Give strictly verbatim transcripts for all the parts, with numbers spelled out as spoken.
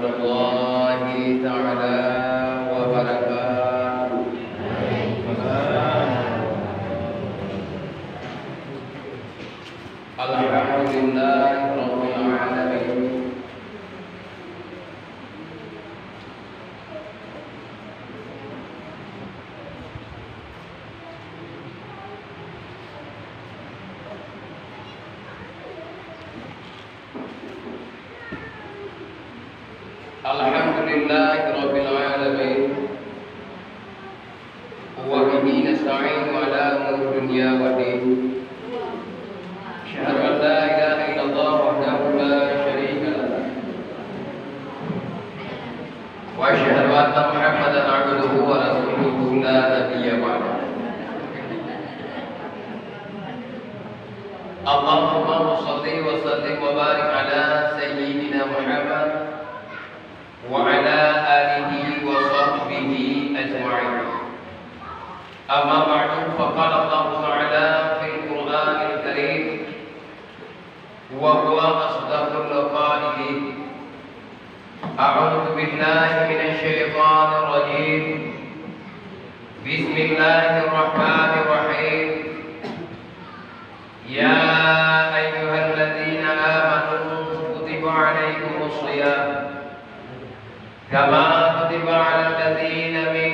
الله تعالى وبركاته. الحمد لله رب العالمين. الحمد لله رب العالمين. وبه نستعين على أمور الدنيا والدين. أشهد أن لا إله إلا الله وحده لا شريك له. وأشهد أن محمدا عبده ورسوله لا نبي بعده. اللهم صل وسلم وبارك على سيدنا محمد وعلى آله وصحبه أجمعين. أما بعد، فقال الله تعالى في القرآن الكريم، وهو أصدق القائلين: أعوذ بالله من الشيطان الرجيم. بسم الله الرحمن الرحيم. يا أيها الذين آمنوا كتب عليكم الصيام كما كتب على الذين من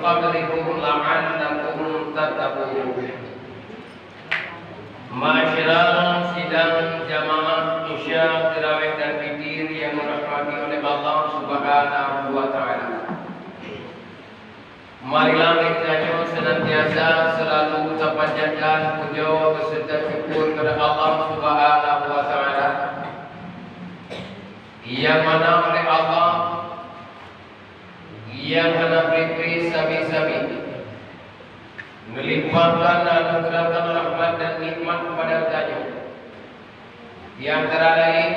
قبلكم لعلكم تتقون. Ma'asyiral sidang jamaah Isya, Tarawih dan Witir yang dirahmati oleh Allah Subhanahu wa Ta'ala. Marilah geutanyoe senantiasa selalu tapanjatkan pujoe beserta syukur kepada Allah Subhanahu wa Ta'ala, yang mana oleh Allah, yang hana bri-bri sabe-sabe, melimpahkan anugerah rahmat dan nikmat kepada geutanyoe. Di antara laén,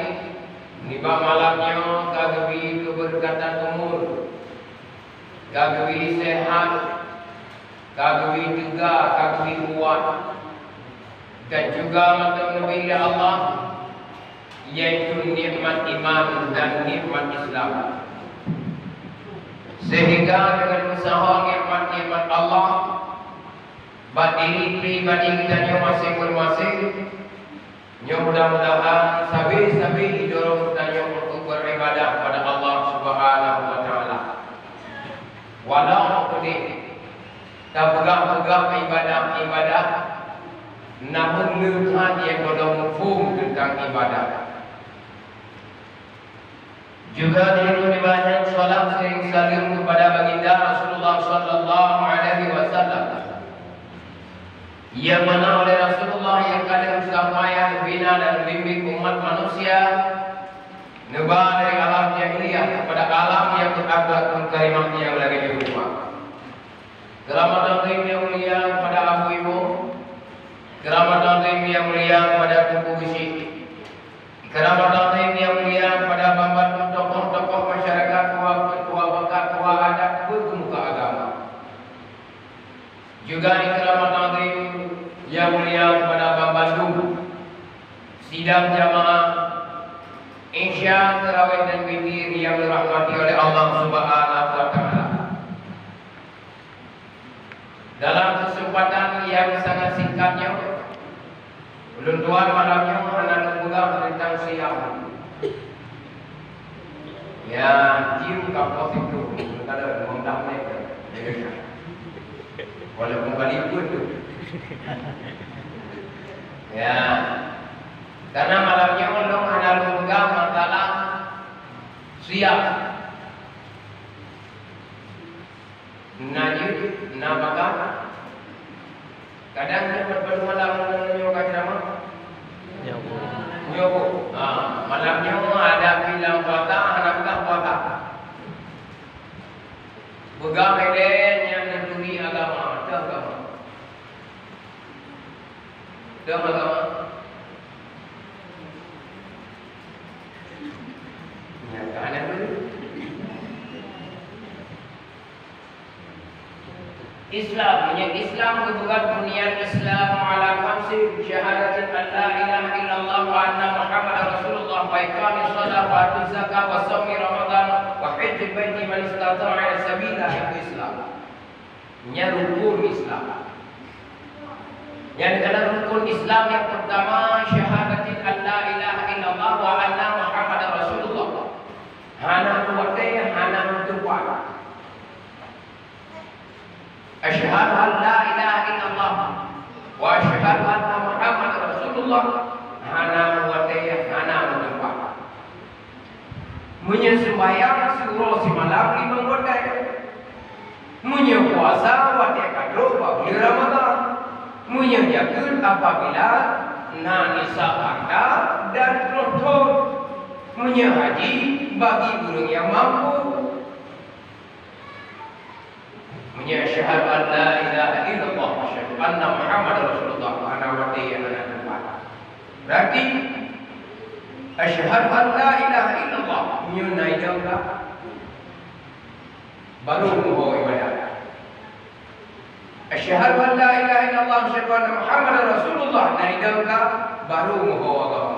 nibak malam nyoe ka geubri keubeureukasan umur, ka geubri seuhat, ka geubri teuga, ka geubri kuat, dan juga mantong neubri lé Allah, yaitu nikmat iman dan nikmat Islam. Sehingga deungon meusaho nikmat-nikmat Allah bak diri pribadi geutanyoe maséng-maséng, nyoe mudah-mudahan sabe-sabe jidorong geutanyoe untuk beuribadah kepada Allah Subhanahu wa Ta'ala. Walau peudeh tapeugah-peugah ibadah-ibadah, namun le that nyang gohlom muphom teuntang ibadah. Juga diiringi banyak salam sering saleuem kepada Baginda Rasulullah sallallahu alaihi wasallam, yang mana oleh Rasulullah nyang ka lheueh sampai bina dan bimbing umat manusia neuba dari alam jahiliyah kepada alam yang berakhlakul karimah yang lagée nyoe rupa. Keureumahan nyang mulia kepada Abu Ibu, keureumahan nyang mulia kepada Teungku Geuchik, keureumahan nyang mulia kepada banmandum tokoh-tokoh masyarakat, ketua, ketua bakat, ketua adat, peumuka agama. Juga keureumahan nyang mulia kepada banmandum sidang jamaah Isya, Tarawih dan Witir yang dirahmati oleh Allah Subhanahu wa Ta'ala. Dalam kesempatan yang sangat singkat nyoe, ulôn tuan malam nyoe hana lôn peugah teuntang siam. Ya, cium kampus itu, sementara lima belas menit. Walaupun kali pun tu. Ya. Karena malam nyoe lôn hana lôn peugah masalah siam. Na jeuet, na bakat. Kadang nyoe pat-pat malam nyoe ka ceramah. Nyoe bu. Nyoe bu. Ha, malam nyoe ada bilang puasa, hana peugah puasa. Peugah ilée nyang neuturi agama, teuh agama. Teuh agama. Nyang ka hana dulu. Islam, meunyoe Islam geupeugah buniyan Islam ala khamsin, syahadatin an la ilaha illallah wa anna Muhammadar Rasulullah, wa iqamis shalah, wa atuz zakah, wa shaumi Ramadan, Sabila itu Islam. Nyan rukun Islam. Nyan adalah rukun Islam nyang pertama, syahadatin an la ilaha illallah wa anna Muhammadar Rasulullah. Hana meuwatée, hana meutumpah. Asyhadu an la ilaha illallah wa asyhadu anna Muhammadar Rasulullah. Hana meuwatée, hana meutumpah. Meunyoe seumbahyang siuroe simalam limong watée. Meunyoe puasa watée ka trok bak buleuen Ramadhan. Meunyoe jakeuet apabila na nisab harta dan troh thon. Meunyoe haji bagi ureuëng nyang mampu. Meunyoe asyhadu an la ilaha illallah wa asyhadu anna Muhammadar Rasulullah, hana watée, hana tumpah. Berarti asyhadu an la ilaha illallah meunyoe na idong ka, baru meuho ibadat. Asyhadu an la ilaha illallah wa asyhadu anna Muhammadar Rasulullah na idong ka, baru meuho agama.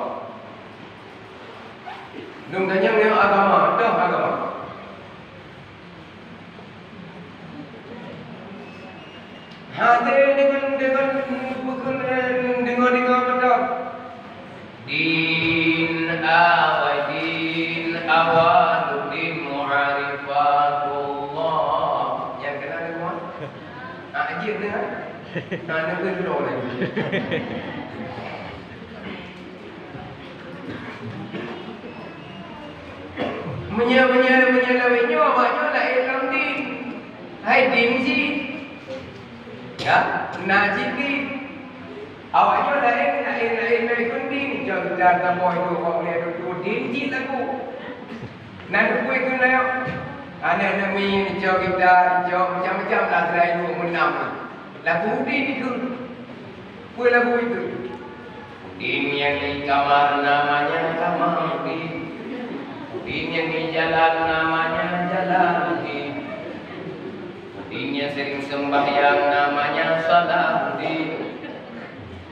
Lôn tanyong nyoe agama, toh agama. Hate deungon, deungon, deungon, deungon mantong. Din awai din awaluddin ma'rifatullah. Nyang keunan deungon? Ah, jeuet deungon? Ah, neukeuh dulu lagi. Meunyoe, meunyoe, meunyoe lawét nyoe, awak nyoe laén lam din. Hai din cit. Ya, na cit din. Awak nyoe laén, laén, laén, laén kheun din. Cok gita tamoe nyoe, awak ulée tutoe din cit lagu. Na neupue kheun layak. Aneuk neumi neucok gita, neucok macam-macam lah selain dua meunam. Lagu udin itu. Peue lagu itu? Udin nyang di kamar namanya Kamar Udin. Udin nyang di jalan namanya Jalan Udin. Udin nyang sering sembahyang namanya Salah Udin.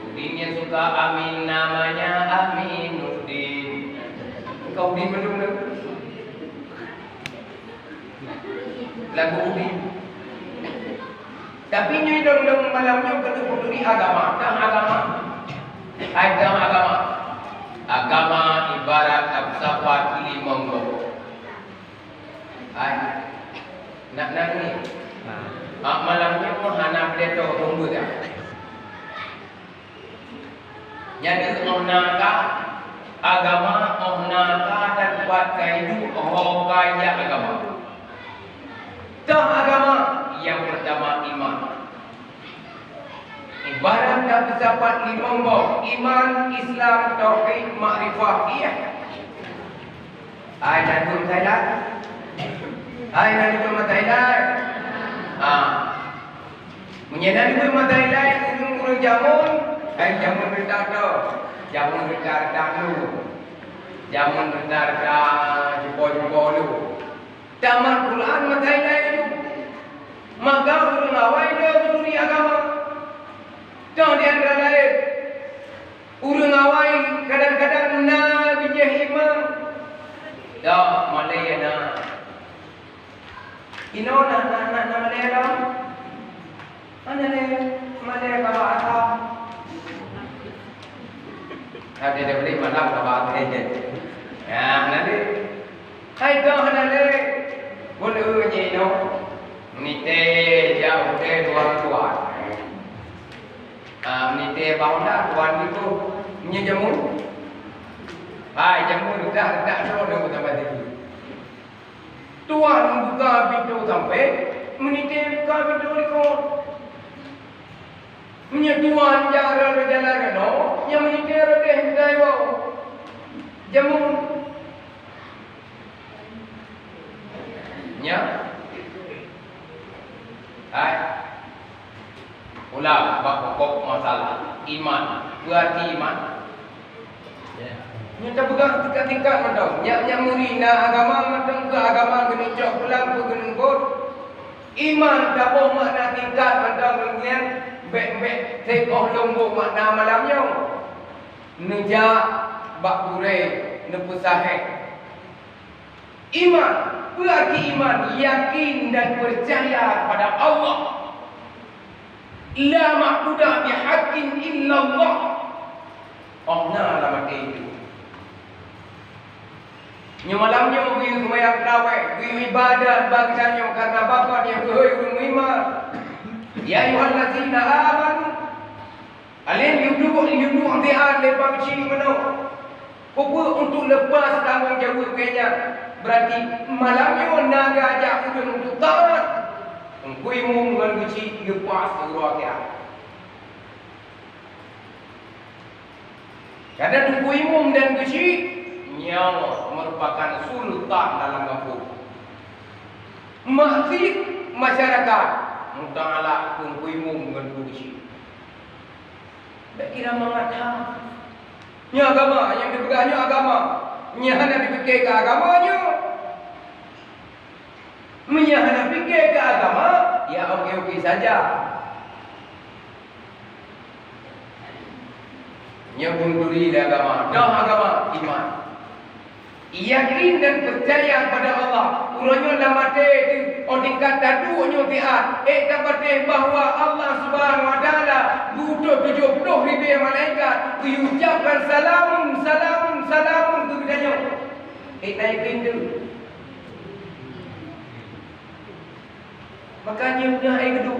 Udin nyang suka amin namanya Aminuddin. Kau Udin mandum dah. Lagu Udin. Tapi nyoe dong-dong malam nyoe keuneuk peuturi agama, tang agama. Hai tang agama. Agama ibarat ap sapat limong gob. Hai. Nak nangis. Nah. Mak malam nyoe hana pidato tunggu dah. Jadi, óh na ka agama, óh na ka dan pat ka iduek, ho ka jak agama. Toh agama, nyang pertama iman. Ibarat na peusapat limong boh, iman, Islam, tauhid, makrifah, ihsan. Hai, na dua mata ilai? Hai, na dua mata ilai? Ha. Meunyoe na dua mata ilai, ureueng-ureueng jameun, hai, jameun reuta-reuta, jameun reuta-reuta lu, jameun reuta-reuta jumpo-jumpo lu. Tamat Quran mata ilai lu. Maka ureueng awai le meuturi agama. Toh di antara laén, ureueng awai kadang-kadang na bijéh iman. Dak malée na. Inoe na, na, na, na malée lom? Hana lé, malée kaba asam. Ada dah beli malam kaba asam. Ya, hana lé. Hai toh hana lé. Bol eu nyoe inoe. Nite jauh deh dua tuan. Ah, meunitée bak Honda, tuan nyoe nyoe jameun. Hai, jameun dah, dah, dah, dah, dah, dah, dah. Tuan buka pintoe sampéng, meunitée buka pintoe likot. Meunyoe tuan jak rot jalan keunoe, nyan meunitée rot deh buka iwoe. Jameun. Nya. Hai. Ulang bak pokok masalah iman. Peue arti iman? Nyan tapeugah tingkat-tingkat mantong. Nyak-nyak muri na agama mantong keu agama geuneuk cok pulang keu geuneuk bot. Iman taboh makna tingkat mantong nyan bék-bék seb óh lom boh makna malam nyoe. Neujak bak gurée, neupeusahéh. Iman, peue arti iman? Yakin dan peucaya kepada Allah. La ma'buda bihaqqin illallah. Oh na lam até itu. Nyoe malam nyoe geuyue seumayang tarawih, geuyue ibadat bak geutanyoe karena bakat nyang keuhai ureuëng meuiman. Ya ayyuhallazina amanu, alin yuduek yuduek tian lé bang cik meunoe. Peue untuk lepas tanggong jaweueb keu nyan. Berarti malam nyoe na geujak ureuëng untuk taat. Teungku imum ngon geuchik lepas uroe akhirat. Karena teungku imum dan geuchik nyoe merupakan sultan dalam gampông. Masjid masyarakat muta'alak teungku imum ngon geuchik. Bèk kira mangat ha. Nyoe agama, nyang dipeugah nyoe agama. Nyan hana dipike keu agama nyoe. Meunyoe hana pike keu agama, ya oke-oke saja. Nyoe beunturi lé agama, dah agama, iman. Yakin dan peucaya pada Allah. Uroe nyoe lam até teuh, oh tingkat taduek nyoe siat. Ék tapatéh bahwa Allah Subhanahu wa Taala geuutus tujoh ploh ribèe malaikat geuyue ucapkan salamun, salamun, salamun keu geutanyoe. Ék tayakin teuh. Maka nyoe na hai geudu.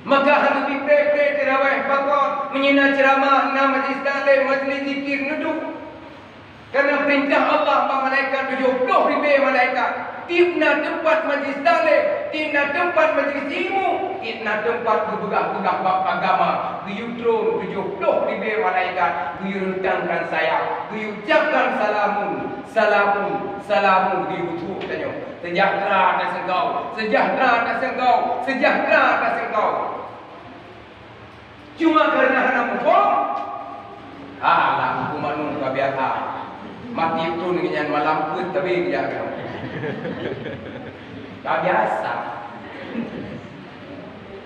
Maka hana jipreh-preh teurawèh pakon meunyoe na ceuramah, na majlis taklim, majlis zikir, neuduek. Karena peurintah Allah bak malaikat tujoh ploh ribèe malaikat. Tiep na teumpat majlis taklim, tiep na teumpat majlis ilmu, tiep na teumpat geupeugah-peugah bab agama, geuyue tron tujoh ploh ribèe malaikat, geuyue rentangkan sayap, geuyue ucapkan salamun. Salamun, salamun di buku tanyoe. Sejahtera atas engkau, sejahtera atas engkau, sejahtera atas engkau. Cuma karena hana muphom, alah, huköman nyoe ka biasa. Mati pun nyan malam pun tapi dia ka biasa.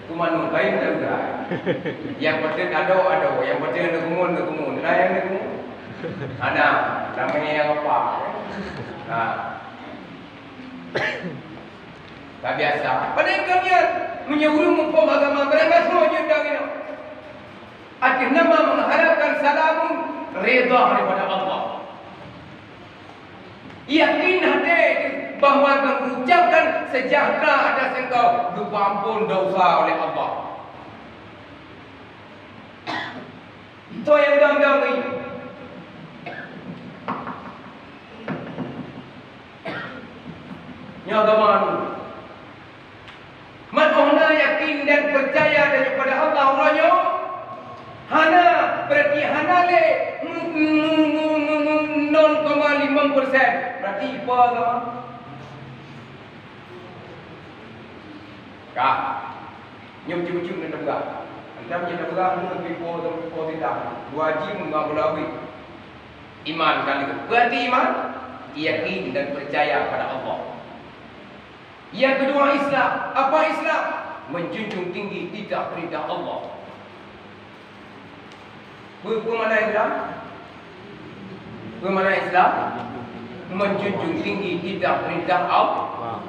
Huköman nyoe laén dah. Yang penting ada, ada. Yang penting ada gumun, ada gumun. Nah, yang ada gumun. Ada, namanya yang apa? Ha. Tak biasa. Padahai kalian meunyoe ureuëng muphom agama, berangkat semua je dah kena. Atas nama mengharapkan salamun rida daripada Allah. Yakin hati bahwa mengucapkan sejahtera atas engkau, geupeuampon dosa oleh Allah. Toh nyang dang-dang ni. Nyoe agama nyoe. Man óh na yakin dan peucaya daripada Allah uroe nyoe, hana, berarti hana lé nol koma limong persen. Berarti ipa agama? Ka. Nyoe bacut-bacut na teupeugah. Andam nyang teupeugah nyoe pipo atau pipo sidang. Dua jim ngon bola wit. Iman ka lheueh. Berarti iman, yakin dan percaya pada Allah. Yang kedua Islam. Apa Islam? Menjunjung tinggi titah perintah Allah. Peue, peue makna Islam? Peue makna Islam? Menjunjung tinggi titah perintah Allah.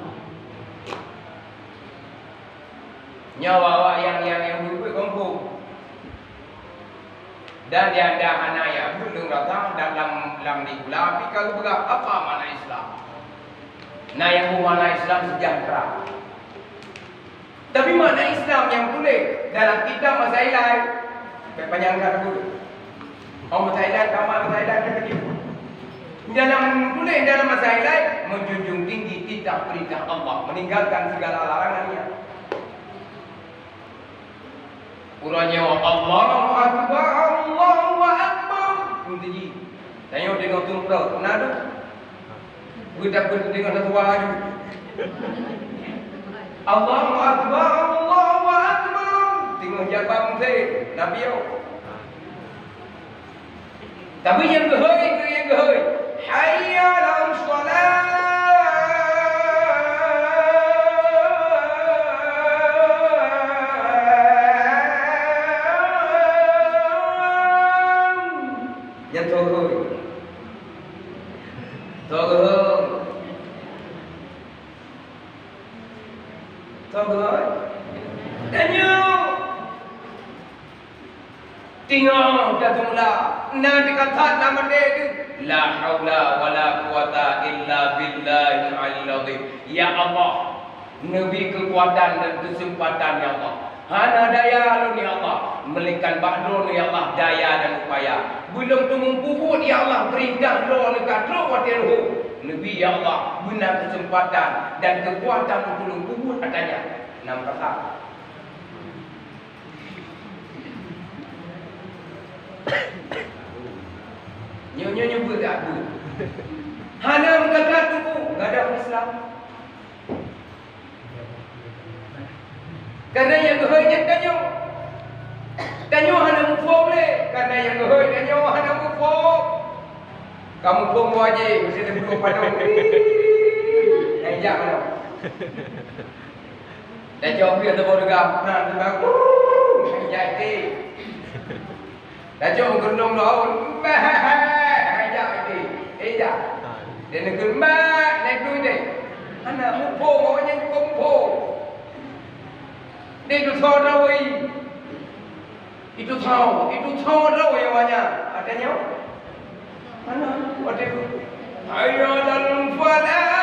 Nyoe awak nyang, nyang, nyang buet-buet gampông. Dan di antara hana nyang buet lôn rasa dan lam, lam di gula api ka geupeugah apa makna Islam. Na nyang buet makna Islam sejahtera. Tapi makna Islam nyang tuléh dalam kitab masa ilai, bèk panyang that buet. Oh, masa ilai, tamat masa ilai, kita gitu. Dalam tuléh dalam masa ilai, menjunjung tinggi titah perintah Allah, meninggalkan segala larangan-Nya. Uroe nyoe, Allahu Akbar, Allahu Akbar. Meunteuji. Tanyoe deungoe tueng prok, na deuh. Beutakot deungoe tatuwa laju. Allahu Akbar, Allahu Akbar. Teungoh jabat meuntée, na piôh. Tapi nyang geuhôi, nyang geuhôi, "Hayya 'alas shalah." Nyan teuhôi. Sabar. Tanyoe. Teungoh tateumula, na teuka that lam até teuh, "La haula wala quwata illa billahil aliyil azim." Ya Allah, neubri keukuatan dan keuseumpatan, ya Allah. Hana daya lôn, ya Allah, meulainkan bak Droeneuh, ya Allah, daya dan upaya. Beulôn teumeubuet, ya Allah, peurintah Droeneuh ka trok watée lheueh. Neubri, ya Allah, beuna keuseumpatan dan keukuatan untuk lôn peubuet ata nyan. Nam kata. Nyoe, nyoe, nyoe beuet dak beuet. Hana meukakat teungku, gadôh Islam. Karena nyang geuhôi nyan tanyoe. Tanyoe hana muphom lé, karena nyang geuhôi tanyoe hana muphom. Kamu phom wajéb, mesti ada burung padang. Hai jak mana? Dah jauh dia terbau dekat, nah, terbang. Hai jak, eh. Tajak meugeundong laôt, meh, hai jak, eh, eh, jak. Dia neugeumbak, naik tu deh. Hana muphom, awak nyan muphom. Dia tu saudara wei. Itu saudara, itu saudara wei awak nyan. Ada nyawa? Hana, ada. Hayya 'alal falah.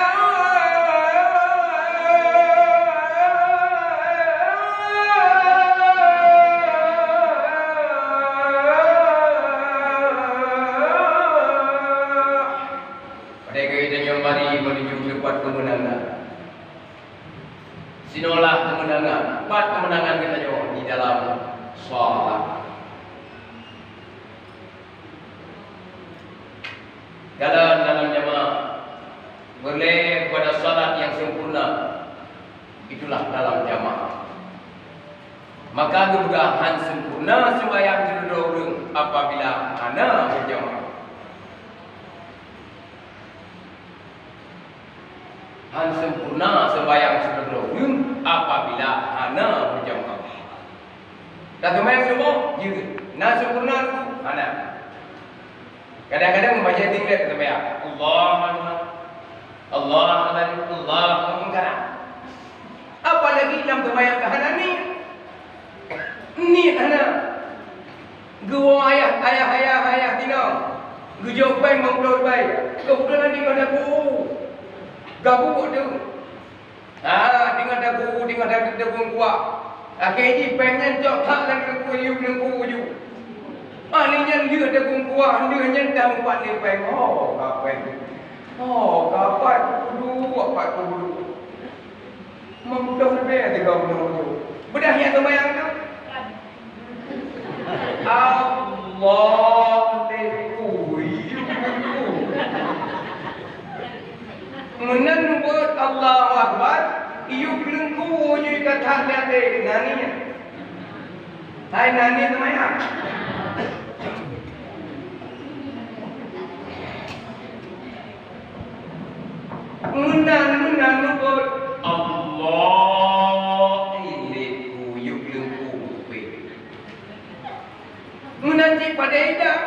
Padahai geutanyoe mari menuju teumpat keumeunangan. Sinoe lah keumeunangan, pat keumeunangan geutanyoe di dalam shalat. Dalam, dalam jamaah, peureulée kepada salat nyang sempurna, itulah dalam jamaah. Maka geupeugah han sempurna seumbahyang sidroe ureuëng apabila hana beujamaah. Han sempurna seumbahyang sidroe ureuëng apabila hana beujamaah. Taseumayang suboh, jeuet. Na sempurna tu? Hana. Kadang-kadang baca tinggai taseumayang. Allahu Akbar. Allahu Akbar. Allahu Akbar. Apalagi lam seumayang ka hana niet. Niet hana. Geuwoe ayah, ayah, ayah, ayah tinoe. Geujok péng limong ploh ribèe. Keubeutulan di mana bu? Gabu tu. Ha, teungoh tagu, teungoh tagu kuah. Akhé jih péng nyan cok that lam teungku, yue teungku ju. Ahli nyan lheueh tagu kuah, lheueh nyan tameupat lé péng. Oh, ka péng. Oh, ka pat kudu, pat kudu. Meuntoh leubeh tiga puluh tujuh. Beudah nyan seumayang tu. Allah leku, yuk leku. Meunan buet Allahu Akbar, yuk leku, yuk kata nyan deh, nani. Hai nani seumayang. Meunan, meunan lupot. Allah, ilét kuyup leungku pé. Meunan cit padé idang.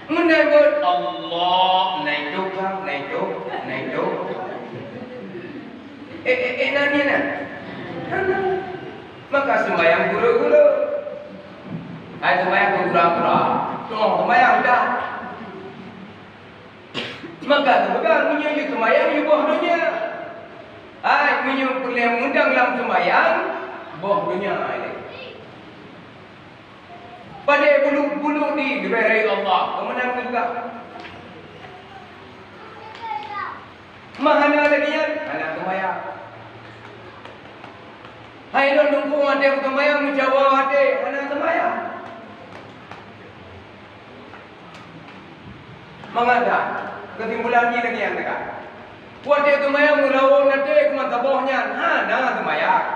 Meunan buet Allah, naidok ka, naidok, naidok. Eh, eh, eh, nani na? Maka sembahyang guru-guru. Hai sembahyang guru-guru. Tuh, sembahyang dah. Maka geupeugah, meunyoe yue seumayang, yue boh donya. Hai, meunyoe peureulée meudang lam seumayang, boh donya ilée. Padé bulu-bulu di leubeh rayeuk Allah, keumeunang geupeugah. Ma hana lagée nyan, hana seumayang. Hai lôn dungkong até seumayang, meucawa até, hana seumayang. Mangat that, keusimpulan jih lagée nyan teuka. Watée seumayang meurawa até keuman saboh nyan, hana seumayang.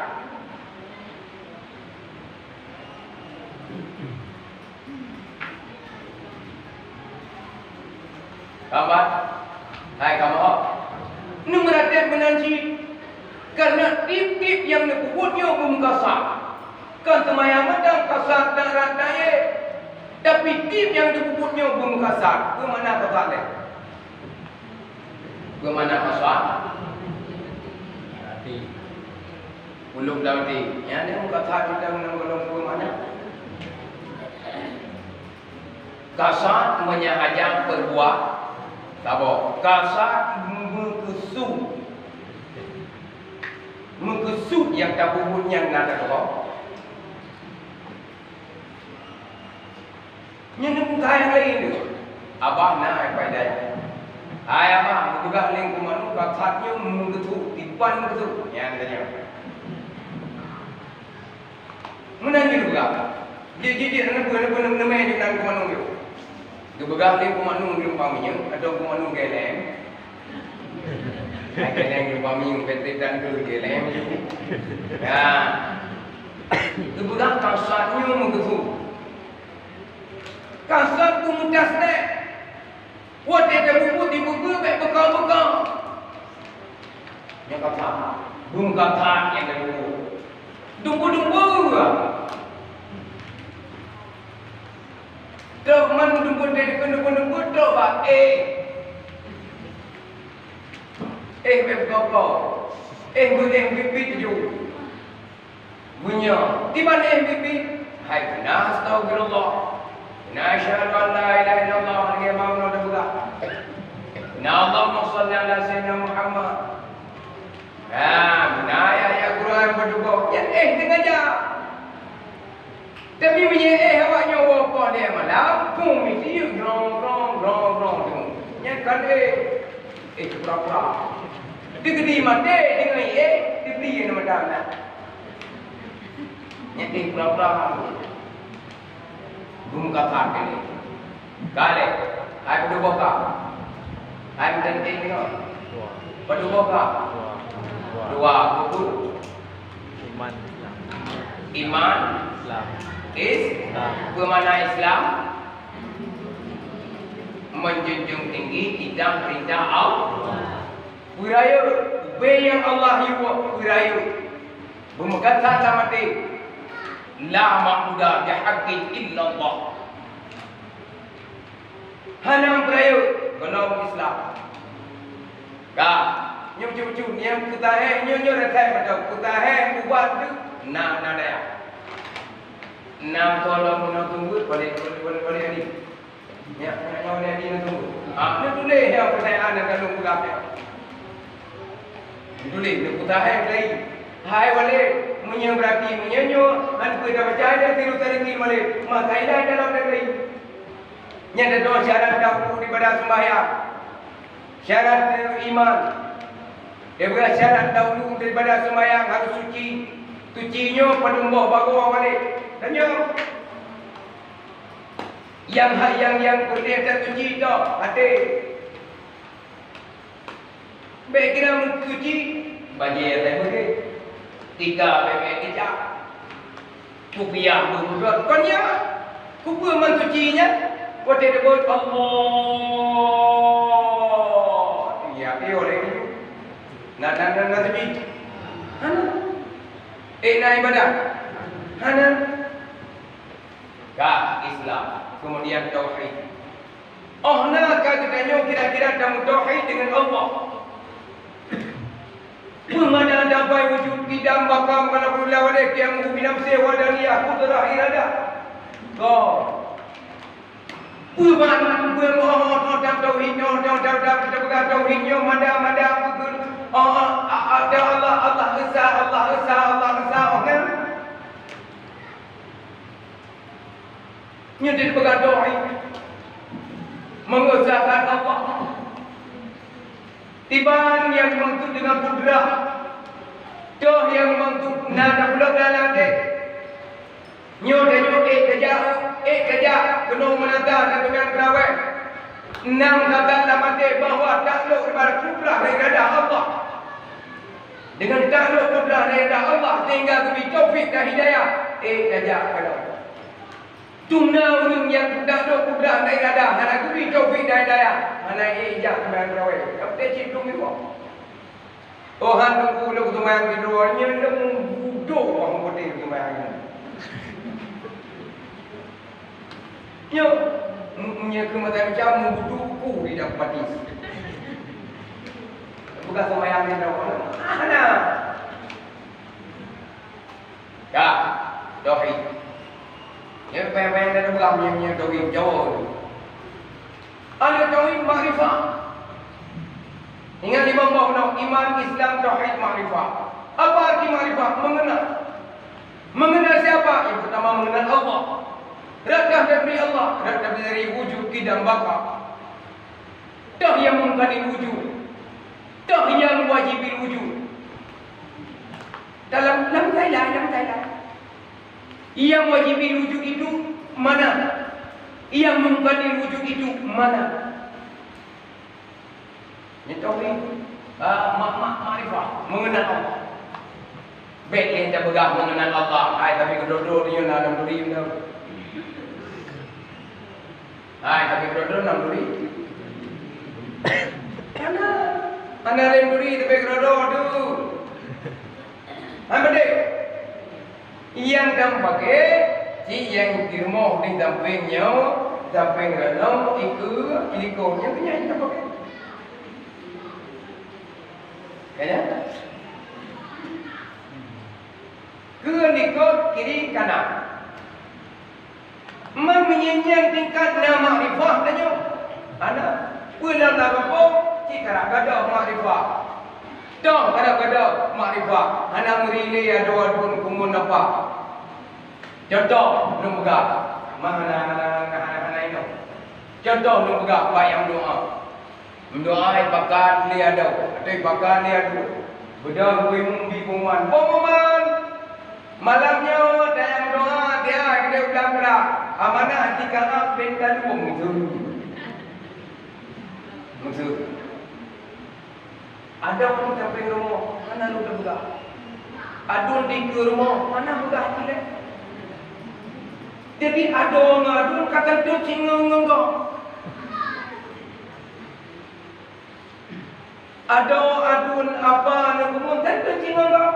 Sahabat, hai kamoe, neumeuratéb meunan cit, kareuna tieb-tieb nyang neupeubuet nyoe beumukasah. Kon seumayang mantong kasat dan rata ye. Tapi tieb nyang teupeubuet nyoe beumukasat. Peue makna kasat lé? Peue makna kasat? Hati. Ulôn lam até, nyan nyang ka that mantong ngon lôn peue makna. Kasat meunyahaja peubuet saboh. Kasat meukeusut. Meukeusut nyang tapeubuet nyan na teuka. Nyan peugah nyang laén tu. Abah na ai pai daya. Hai abah, geupeugah lé keumanö ka that nyoe meukeusut, tiban meukeusut. Nyan tanyong. Meunan jeuet geupeugah. Jeuet, jeuet, jeuet, neupeue, neupeue, neupeue, neupeue, neupeue, neupeue. Geupeugah lé keumanö geulumpang minyeuk atau keumanö geleng. Hai geleng geulumpang minyeuk, P T dan tu geleng. Ya. Geupeugah kasat nyoe meukeusut. Kasat peumeutas nèk. Watèe tabubuet dibubuet bèk beuka-beuka. Nyang ka that, beumeukasat nyang tabubuet. Dumpeue-dumpeue. Trok man dumpeue teuh, dumpeue-dumpeue trok bak éh. Éh bèk beuka-beuka. Éh beu-, éh bit-bit ju. Meunyoe tiban éh bit-bit, hai beuna astaghfirullah. Beuna asyhadu an la ilaha illallah lagèe meunan tapeugah. Beuna Allahumma shalli ala sayyidina Muhammad. Ha, beuna ayat-ayat Quran beutuboh. Nyan éh teungaja. Tapi meunyoe éh awak nyoe woe poh lhèe malam, phôn misi grong, grong, grong, grong tu. Nyan kon éh. Éh pura-pura. Digeudi maté deungon éh, dibri na mata na. Nyan éh pura-pura. Beumeukasat keu lé. Ka lé. Hai peuduboh ka. Hai meuteunti nyoe. Peuduboh ka. Dua. Dua. Dua. Buku. Iman Islam. Iman. Islam. Is-, Islam. Peue makna Islam? Menjunjung tinggi tentang perintah Allah. Peurayeuk, ubé nyang Allah yue peurayeuk. Beumeukasat lam até, "La ma'buda bihaqqin illallah." Hana peurayeuk gohlom Islam. Ka, nyoe cucu, nyoe peutahé, nyoe, nyoe rasai mantong. Peutahé ubat tu na, na daya. Na gohlom na tunggu, boleh, boleh, boleh, boleh ni. Nyak, nyak nyoe lé di neutuléh. Ah, neutuléh nyang peurtanyaan nyang ka lôn peugah nyoe. Neutuléh, neupeugah hai lagi. Hai Walid, meunyoe beurati meunyoe nyoe, han peue tabaca dan tiru tariki Walid. Maka inan dalam negeri. Nyan adalah syarat dahulu daripada sembahyang. Syarat iman. Daripada syarat dahulu daripada sembahyang harus suci. Suci nyoe padum boh bagoe Walid. Dan nyoe Nyang ha-, nyang, nyang peureulèe tatuci toh até. Bèk kira meutuci, bajèe asai beureh. Tika bèk-bèk tijak. Kupiah beurudot. Kon nyan, kupeue meutuci nyan? Watèe teubeut Allah. Ya, eh, oleh ni. Na, na, na, na suci. Hana. Eh, na ibadat. Hana. Ka Islam, kemudian tauhid. Oh na ka geutanyoe kira-kira tamutauhid deungon Allah. Peue makna dabai wujud, qidam, baqa, mukhalafah lil hawadits, qiyamuhu bi nafsihi, wahdaniyah, qudrah, iradah. Ka. Peue makna peue meu'oh-'oh tentang tauhid nyoe, tentang, tentang, tentang tauhid nyoe, mada-mada peue, oh, oh, a-, ada Allah, Allah Esa, Allah Esa, Allah Esa, oh, kan? Nyoe teupeugah tauhid, mengesahkan Allah. Tiban nyang meukeusut deungon kudrah, toh nyang meukeusut na teupeulok dalam até. Nyoe tanyoe ék tajak, ék tajak keunoe meunata dan deungon teurawéh. Nam gata lam até bahwa taklok daripada kudrah dan iradah Allah. Deungon taklok kudrah dan iradah Allah sehingga geubri taufik dan hidayah, ék tajak keunoe. Tuna ureueng nyang taklok kudrah dan iradah hana geubri taufik dan hidayah, hana ék jak keunoe teurawéh. Tapi cit dum nyoe. Oh, han teungku lôn seumayang sidroe, nyan lôn budok wah meukote seumayang nyan. Nyoe, m-, nyoe keu masa macam meubudu ku di dalam pati. Bukan seumayang sidroe. Hana. Ya, tauhid. Ya, payah-payah dah peugah nyan, nyan tauhid Jawa tu. Ada tauhid makrifah. Ingat lima boh nyoe, iman, Islam, tauhid, makrifah. Apa arti makrifah? Mengenal. Mengenal siapa? Yang pertama mengenal Allah. Rot dah dari Allah, rot dah dari wujud, qidam, baqa. Toh yang mumkinil wujud. Toh yang wajibin wujud. Dalam, lam Thailand, lam Thailand. Yang wajibin wujud itu mana? Yang mumkinil wujud itu mana? Nyan tauhid. Ah, ma-, ma-, makrifah, mengenal Allah. Bèk lé tapeugah mengenal Allah, hai, tapi keudroe-droe nyoe na lam duri nyoe. Hai, tapi keudroe-droe lam duri. Hana, hana lam duri, tapi keudroe-droe tu. Hai, beudé. Nyang tapaké, cit nyang di rumoh di sampéng nyoe, sampéng reunoe, ikeue, ilikot, nyan keuh nyang tapaké. Ka nyan? Keu likot kiri kanan. Man meunyoe nyan tingkat na makrifah tanyoe. Hana. Peue nyang na gapo? Cit karab gadôh makrifah. Toh karab gadôh makrifah. Hana meuri lé adoe aduen kumun napa. Contoh, lôn peugah. Ma hana, hana, hana, hana, hana inoe. Contoh lôn peugah, bak nyang doa. Meudoa ipakat lé adoe, atau ipakat lé adoe. Beudôh geumeubi pengumuman. Pengumuman! Malam nyoe tayang doa tiep keudéh u Blang Krak. Amanah jikaab ben talueng tu. Musuh. Adoe di sampéng rumoh, hana lôn tapeugah. Aduen dikeue rumoh, hana peugah cit lé. Jadi adoe ngon aduen ka teuntèe cit ngon, ngon gob. Adoe aduen apa nyang kumun teuntèe cit ngon gob.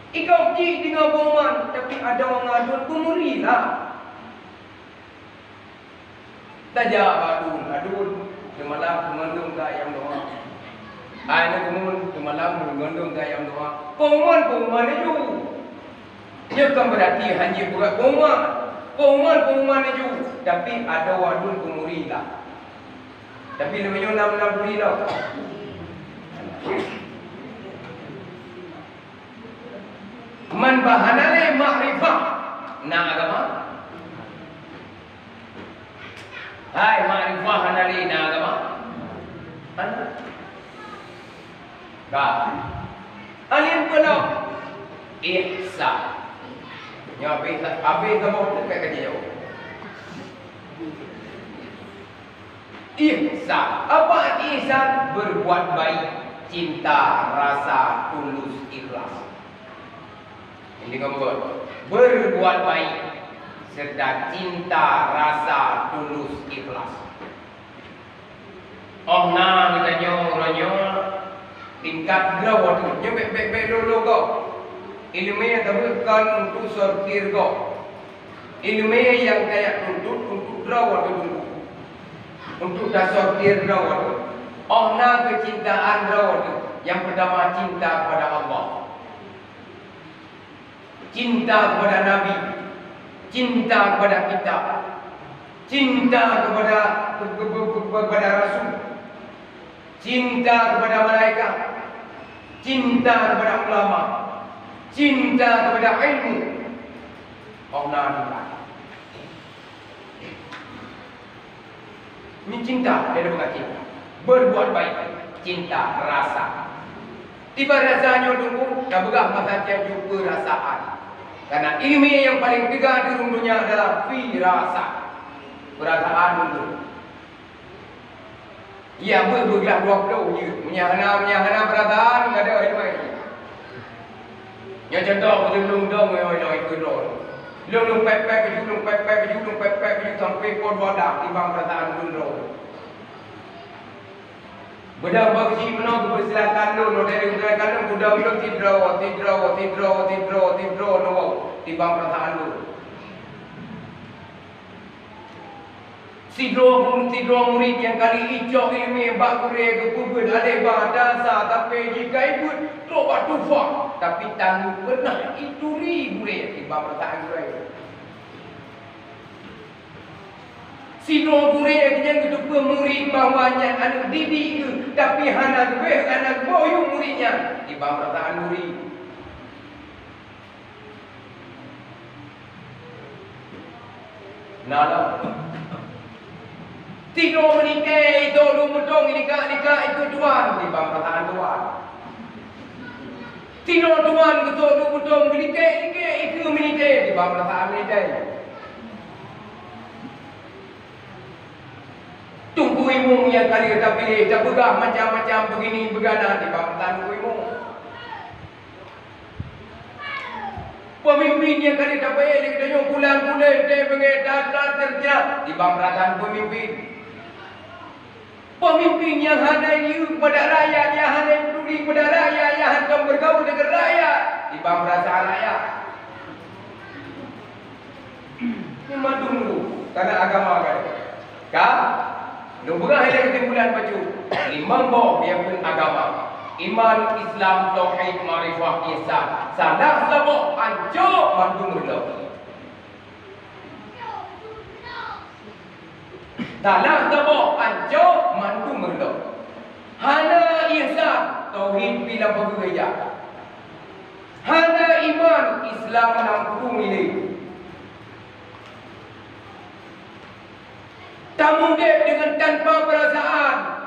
Igob cit deungon pengumuman, tapi adoe ngon aduen beumuri lah. Tajak bak aduen, aduen, seumalam teumandum ka ayam doa. Hai aneuk kumun, seumalam teumandum ka ayam doa. Pengumuman, pengumuman laju. Nyoe kan beurati hana jeuet beurat pengumuman. Pengumuman, pengumuman laju. Tapi adoe aduen beumuri lah. Tapi lagèe nyoe na, na beumuri lah. Man bah hana lé makrifah, na agama? Hai, makrifah hana lé, na agama? Hana. Ka. Alien peulom. Ihsan. Nyoe habéh, habéh kamoe teuka ka jijaweueb. Ihsan. Apa arti ihsan? Berbuat baik, cinta, rasa, tulus, ikhlas. Ini kamoe berbuat baik serta cinta, rasa, tulus, ikhlas. Óh na geutanyoe uroe nyoe tingkat droe teuh. Nyoe bèk, bèk, bèk lôn, lôn gob. Ileumèe tabeuet kon untuk sortir gob. Ileumèe nyang tajak tuntut untuk droe teuh teungku. Untuk tasortir droe teuh. Óh na keucintaan droe teuh. Nyang peurtama cinta kepada Allah. Cinta kepada Nabi, cinta kepada kitab, cinta kepada, kepada rasul, cinta kepada malaikat, cinta kepada ulama, cinta kepada ilmu. Óh na tingkat. Nyoe cinta, dia ada bukan cinta. Berbuat baik, cinta, rasa. Tiba rasa nyoe teungku, tapeugah masa cit jeuet peurasaan. Karena ileumèe nyang paleng teuga di rhueng donya adalah firasah. Peurasaan teungku. Iya, beuh, beuh glah dua ploh jeuet. Meunyo hana, meunyo hana peurasaan, gadôh ileumèe. Nyoe contoh, beutôi lôn dong, nyoe, nyoe, ikeu droe. Lôn, lôn pèt-pèt baju, lôn pèt-pèt baju, lôn pèt-pèt baju sampai po dua dak, timbang peurasaan lôn droe. Beudôh bak jih meunoe geupeusilakan lôn, lôn dari geupeulakan lôn, beudôh lôn sidroe, sidroe, sidroe, sidroe, sidroe, lôn, timbang peurasaan lôn. Sidroe, sidroe murit nyang ka lheueh icok ileumèe bak gurèe geupeubeuet alèh bak dasar, tapi jika ibeuet trok bak tufa, tapi tanyoe pernah ituri gurèe, iban peurasaan gurèe. Sidroe gurèe nyang geuteupeue murit bahwa nyan aneuk didik geuh, tapi hana geubeh, hana geuboh yum murit nyan, iban peurasaan murit. Na lom. Sidroe meunitèe, itoe duek meutong, likak-likak ikeue tuan, iban peurasaan tuan. Sidroe tuan geutôk duek meutong, geulikek-likek ikeue meunitèe, iban peurasaan meunitèe. Teungku Imum nyang ka lheueh tapiléh, tapeugah macam-macam beugini beugana, iban peurasaan Teungku Imum. Peumimpin nyang ka lheueh tapeuék lé geutanyoe bulan-bulan, teuh beungéh, that-that, terjah, iban peurasaan peumimpin. Peumimpin nyang hana yue keupada rakyat, nyang hana peduli keupada rakyat, nyang hana meugaul deungon rakyat, iban peurasaan rakyat. Nyoe mandum dulu, karena agama kan. Ka? Lôn peugah ilèe keusimpulan bacut. Limong boh nyang peuet agama. Iman, Islam, tauhid, makrifah, ihsan. Salah saboh ancô mandum reulok. Salah saboh ancô mandum reulok. Hana ihsan, tauhid pih lam pageue jak. Hana iman, Islam lam kurung ilèe. Tamudeb deungon tanpa peurasaan,